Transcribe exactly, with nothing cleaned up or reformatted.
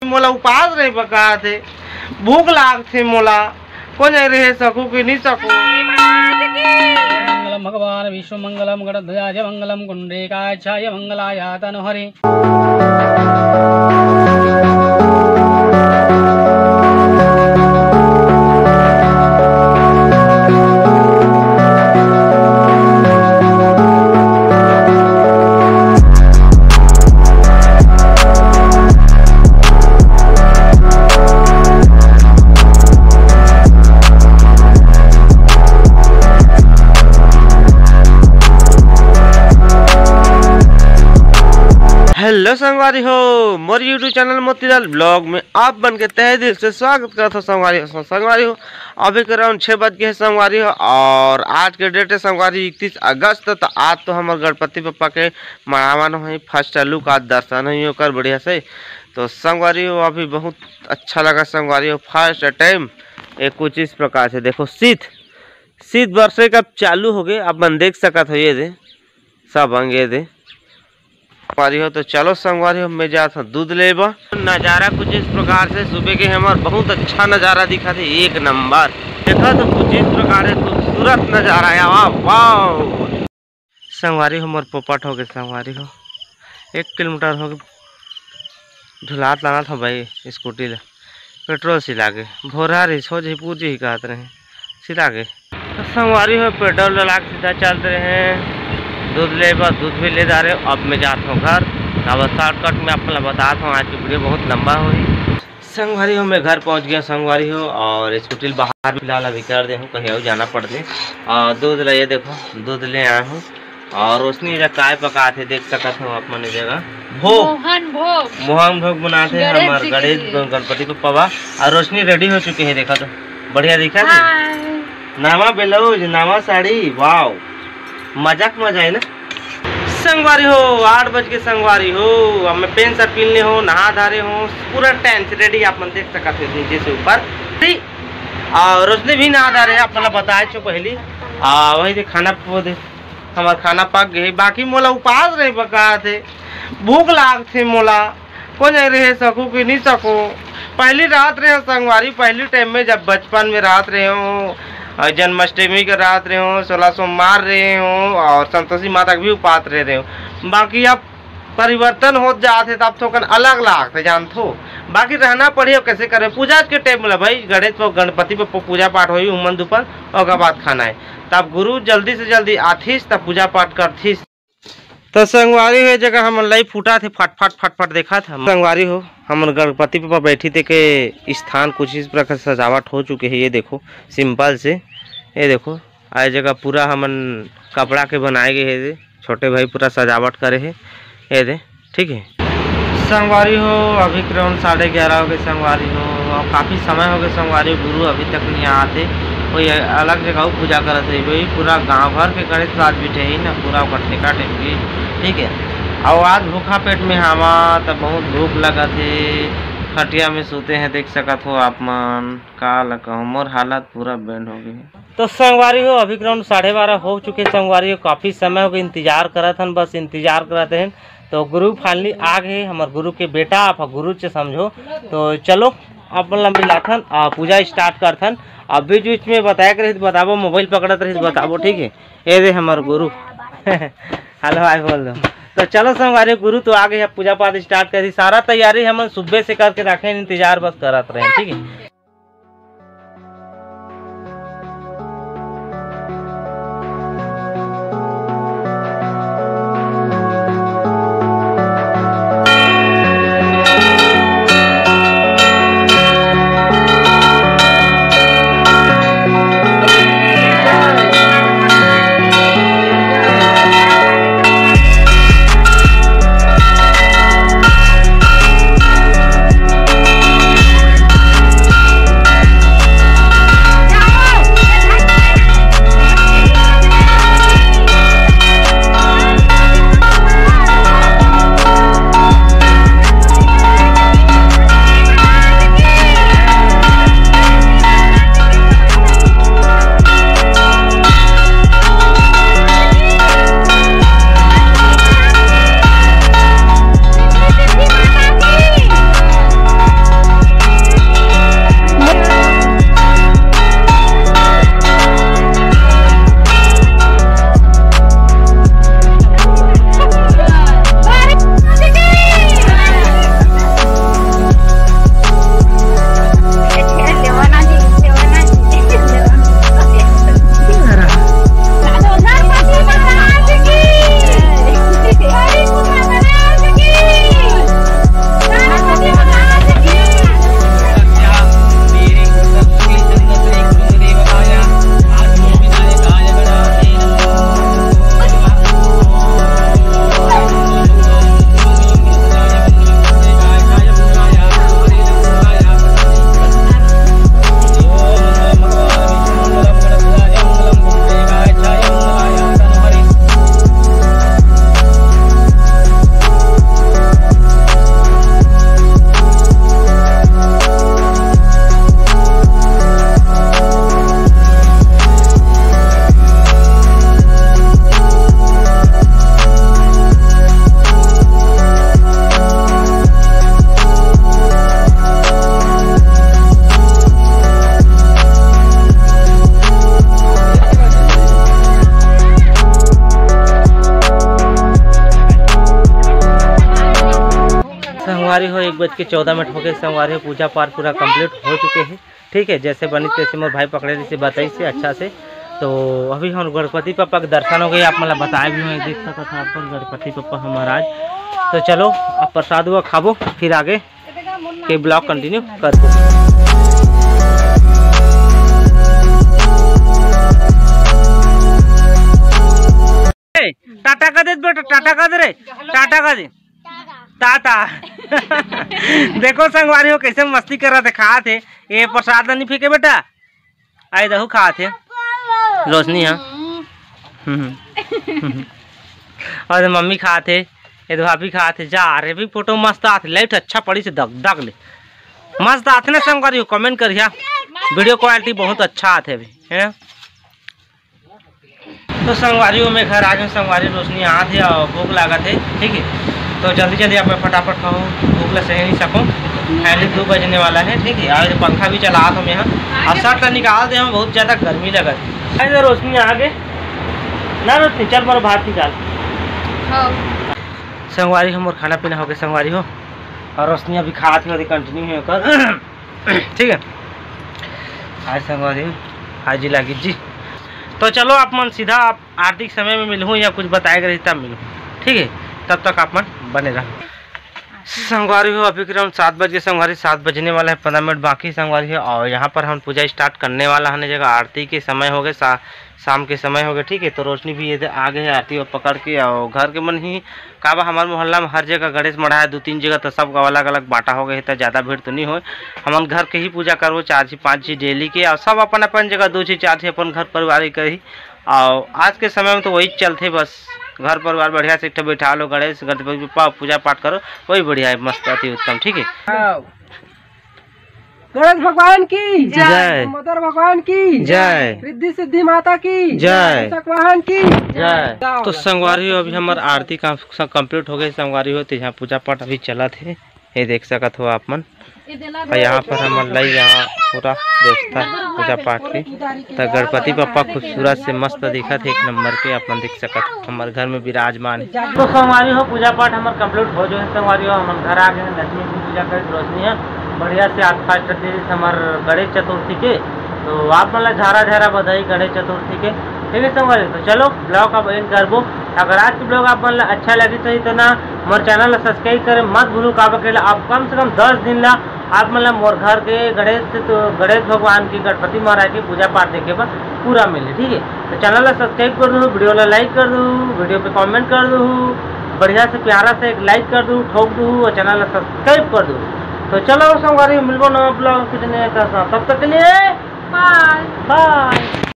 मोला उपास रहे बकात हे, भूख लागथे मोला, कोन जाने रहे सकू कि नहीं सकू। मंगलम भगवान विष्णु मंगलम गणध्वजाय मंगलम कुंडे काक्षाय मंगलाय तनोहरि। हेलो संगवारी हो, मोर YouTube चैनल मोतीलाल ब्लॉग में आप मन के तहे दिल से स्वागत करत हो संगवारी हो। संगवारी हो, अभी के राउंड छः बज गए हे संगवारी हो, और आज के डेट है संगवारी इकतीस अगस्त। तो आज तो हमर गणपति बप्पा के मनावन होही, फर्स्ट लुक आज दर्शन होही ओकर बढ़िया से। तो संगवारी हो, अभी बहुत अच्छा लगा संगवारी हो, फर्स्ट टाइम एक कुछ इस प्रकार से देखो शीत शीत बरसे का चालू हो गए, आप मन देख सकत हो, ये दे सब अंग ये दे संगवारी हो। तो चलो संगवारी हो, मैं जात हूँ दूध लेबा। नज़ारा कुछ इस प्रकार से सुबह के हमर बहुत अच्छा नज़ारा दिखा थे, एक नंबर। देखा तो कुछ इस प्रकार से खूबसूरत नज़ारा आया, वाह वाह। संगवारी हो, मोर पोपट हो गए संगवारी हो, एक किलोमीटर हो गए ढुलात लानत हो भाई स्कूटी ले। पेट्रोल सिला गे, भोरहा रही, सो जही पूजी ही कहत रहे, सिला गे। तो संगवारी हो, पेट्रोल डला के सीधा चलत रहे, दूध ले बा, दूध भी ले जा रहे हो। अब मैं जात हूँ घर। अब शॉर्टकट में आप ला बतात हूँ, आज की वीडियो बहुत लंबा होही। संगवारी हो, मैं घर पहुँच गया संगवारी हो, और स्कूटी बाहर फिलहाल अभी कर दे हूँ, कहीं और जाना पड़ दे। और दूध ले, ये देखो दूध ले आया हूँ, और रोशनी एजा काय पकात हे, देख सकत हो आप मन ए जगह। भोग। मोहन भोग। मोहन भोग बनात हे गणेश हमर जी के गणेश लिए। गणपति बप्पा बा। और रोशनी रेडी हो चुके हे, देखा तो बढ़िया दिखा थे। हाय। नवा ब्लाउज, नवा साड़ी, वाओ, मजाक मजा है ना। संगवारी हो, आठ बज के संगवारी हो, अब मैं पेंट शर्ट पहन ले हो, नहा धारे हो, पूरा टाइम से रेडी आप मन देख सकत हो नीचे से ऊपर। और रोशनी भी नहा धारे, आप मन ला बताए छो पहली। आ, वही दे खाना वो दे। हमर खाना पक गे हे, बाकी मोला उपास रहे बकात हे, भूख लागथे मोला, कोन जाने रहे सकू कि नहीं सकू। पहली रात रहे संगवारी, पहली टाइम में जब बचपन में रात रहे हो, और जन्माष्टमी के रात रहे हो, सोलह सोमवार रहे हो, और संतोषी माता के भी उपास रहे रहे हो। बाकी अब परिवर्तन होत जात हे, तब थोकन अलग लागथे, जानथो। बाकी रहना पड़ही, अब कैसे करे। पूजा के टाइम ला भाई, गणेश प-, गणपति पे पू-, पूजा पाठ होही, उमन दुपन, ओकर बाद खाना है। तब गुरु जल्दी से जल्दी आथिस, तब पूजा पाठ करथिस। तो संगवारी हो, ये जगह हमन लाई फूटा थे, फटफट, फटफट देखा था। संगवारी हो, हमन गणपति पे बैठी थे के स्थान कुछ इस प्रकार सजावट हो चुके हैं। ये देखो, सिंपल से, ये देखो, आ ये जगह पूरा हमन कपड़ा के बनाए गए हे, छोटे भाई पूरा सजावट करे हे, ये दे, ठीक है। संगवारी हो, अभी के राउंड साढ़े ग्यारह हो गए संगवारी हो, और काफ़ी समय हो गए संगवारी हो, गुरु अभी तक नहीं आते। कोई अलग जगह पूजा करत है, वही पूरा गांव भर के गणेश आज बैठे ही ना, पूरा ओकर ठेका ठेकी, ठीक है। और आज भूखा पेट में हवा, तो बहुत भूख लगत है। खटिया में सोते हैं, देख सकत हो आप मन। का ल कहूँ, मोर हालत पूरा बैंड हो गई। तो संगवारी हो, अभी के राउंड साढ़े बारह हो चुके संगवारी हो, काफ़ी समय हो गए इंतजार करत हन, बस इंतजार करत हन। तो गुरु फाइनली आ गए, हमर गुरु के बेटा, आप गुरु से समझो। तो चलो अपन ला मिलाथन, आ, पूजा स्टार्ट करथन। अब बीच बीच में बताए के रही तो बताबो, मोबाइल पकड़त रही तो बताबो, ठीक है। ये दे हमर गुरु। हेलो हाय बोल दो। तो चलो संगवारी, गुरु तो आ गए, अब पूजा पाठ स्टार्ट करी। सारा तैयारी हमन सुबह से करके रखे, इंतजार बस करत रहे, ठीक है। बज के चौदह मिनट हो गए संगवारी हो, पूजा पाठ पूरा कंप्लीट हो चुके हैं। ठीक है, जैसे बनी तैसे मोर भाई पकड़े रहिसे, बताइसे अच्छा से। तो अभी हम गणपति पप्पा के दर्शन हो गए, आप मन ला बताए भी हूँ, देख सकत हो आप मन गणपति पप्पा ह महाराज। तो चलो अब प्रसाद हुआ खाबो, फिर आगे के ब्लॉग कंटिन्यू करबो। ए, टाटा कर दे बेटा, टाटा कर दे रे, टाटा कर दे। टाटा। देखो संगवारी हो कैसे मस्ती करा थे, खात हे। ये प्रसाद नहीं फेंके बेटा, आई दहू खात हे। रोशनी हाँ। हम्म। और मम्मी खात हे, ये भाभी खात हे। जा रे भी फोटो मस्त आत हे, लाइट अच्छा पड़ी से दग दग ले। मस्त आत हे ना संगवारी हो, कमेंट करिया। वीडियो क्वालिटी बहुत अच्छा आत हे अभी, है ना? तो संगवारी हो, मैं घर आ गए संगवारी, रोशनी आत हे और भूख लागत हे। ठीक है, तो जल्दी जल्दी आप फटाफट खाओ, भूख ला सह नहीं सको। फाइनली दो बजने वाला है। ठीक है, आज पंखा भी चला हम यहाँ, अब शर्ट ला निकाल दे हम, बहुत ज्यादा गर्मी लगत है। अरे रोशनी आ गए ना, रोशनी चल मोर भात निकाल। हाँ। संगवारी हो, मोर खाना पीना हो गए संगवारी हो, और रोशनी अभी खात हे, कंटिन्यू है ओकर। ठीक है, आज संगवारी हो, आज जी लागी जी। तो चलो आप मन सीधा आप आरती के समय में मिलहूँ या कुछ बताए के रही तब मिलहूँ। ठीक है, तब तक आप मन बने रहो। संगवारी हो, अभी करीब सात बज के संगवारी, सात बजने वाला है, पंद्रह मिनट बाकी संगवारी है। और यहाँ पर हम पूजा स्टार्ट करने वाला है, जगह आरती के समय हो गए, सा-, शाम के समय हो गए। ठीक है, तो रोशनी भी ये दे-, आ गए है आरती और पकड़ के। और घर के मन ही काबा हमार मोहल्ला में हर जगह गणेश मढ़ा है, दो तीन जगह, तो सब अलग अलग बांटा हो गए है, तो ज़्यादा भीड़ तो नहीं होए। हमन घर के ही पूजा करबो, चार झी पाँच झी डेली के, और सब अपन अपन जगह दो झी चार झी अपन घर परिवार ही करी। और आज के समय में तो वही चलथे बस, घर परिवार बढ़िया से एक ठो बैठा लो, गणेश गणपति बप्पा पूजा पाठ करो, वही बढ़िया है, मस्त अति उत्तम। ठीक है। गणेश भगवान की जय। लंबोदर भगवान की जय। रिद्धि सिद्धि माता की जय। भगवान की जय। तो संगवारी हो, अभी हमार आरती का कंप्लीट हो गई संगवारी हो, तो यहाँ पूजा पाठ अभी चलत हे, ये देख सकत हो आप मन। और यहाँ पर हमन लाई यहाँ पूरा व्यवस्था पूजा पाठ के, तो गणपति बप्पा खूबसूरत से मस्त दिखत हे, एक नंबर के, आप मन देख सकत हो, हमार घर में विराजमान है। तो संगवारी हो, पूजा पाठ हमार कंप्लीट हो जो है संगवारी हो, हमन घर आ गए हैं, लक्ष्मी की पूजा करे, रोशनी है बढ़िया से आज फास्ट रखे हमार गणेश चतुर्थी के। तो आप मन ला झारा झारा बधाई गणेश चतुर्थी के। ठीक है संगवारी, तो चलो ब्लॉग अब एंड करबो। अगर आज के ब्लॉग आप मन ला अच्छा लगी सही तो ना मोर चैनल ला सब्सक्राइब करे मत भूलू, काबर के ला आप कम से कम दस दिन ला आप मन ला मोर घर के गणेश, तो गणेश भगवान की, गणपति महाराज की पूजा पाठ देखे बर पूरा मिले। ठीक है, तो चैनल ला सब्सक्राइब कर दो, वीडियो ला लाइक कर दो, वीडियो पे कमेंट कर दो, बढ़िया से प्यारा से एक लाइक कर दो, ठोक दो और चैनल ला सब्सक्राइब कर दो। तो चलो संगवारी मिलबो नवा ब्लॉग कुछ नया के साथ, तब तक के लिए बाय। बाय।